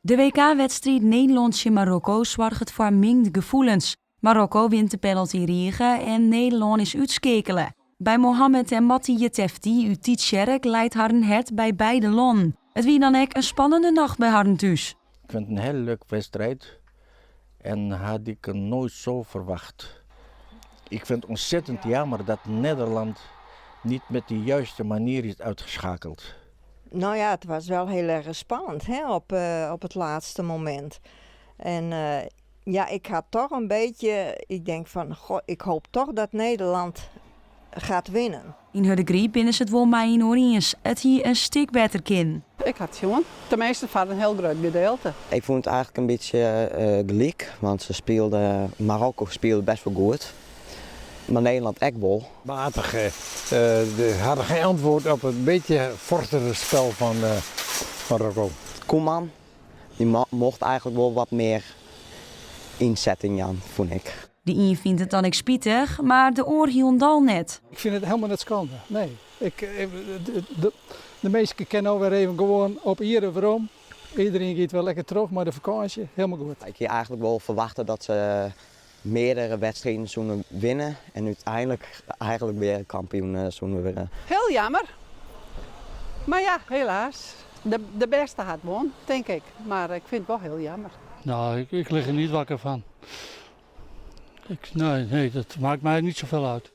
De WK-wedstriid Nederlân tsjin Marokko soarget foar mingde gefoelens. Marokko wint de penaltyrige en Nederlân is útskeakele. By Mohammed en Matti Jetefti út Tytsjerk leit harren hert by beide lannen. It wie dan ek in spannende nacht by harren thús. Ik vind het een hele leuke wedstrijd en had ik nooit zo verwacht. Ik vind het ontzettend jammer dat Nederland niet met de juiste manier is uitgeschakeld. Nou ja, het was wel heel erg spannend, hè, op het laatste moment. En ja, ik had toch een beetje, ik denk van, goh, ik hoop toch dat Nederland gaat winnen. Yn Hurdegaryp binne se it wol mei-inoar iens. It hie in stik better kinnen. Ik ha it sjoen. Teminsten foar in hiel grut gedeelte. Ik fûn it eigentlik in bytsje gelyk, want se spylden, Marokko spile best wol goed, mar Nederland ek wol. Matig, ze hadden geen antwoord op het beetje forsere spel van Marokko. Koeman, dy mocht eigentlik wol wat mear ynsetting jaan, fûn ik. De ien fynt it dan ek spitich, mar de oar hielendal net. Ik fyn it helemaal net skande, nee. Ik, de minsken kinne no wer even gewoan op ierde werom. Iedereen giet wer lekker troch mei de fakânsje, helemaal goed. Ik hie eigentlik wol ferwachte dat se meardere wedstriden soene winne en úteinlik eigentlik wer kampioen soene wurde. Hiel jammer. Mar ja, helaas. De bêste hat wûn, tink ik. Mar ik fyn it wol hiel jammer. Nou, ik lig er niet wakker van. Ik, nee, nee, dat maakt mij niet zoveel uit.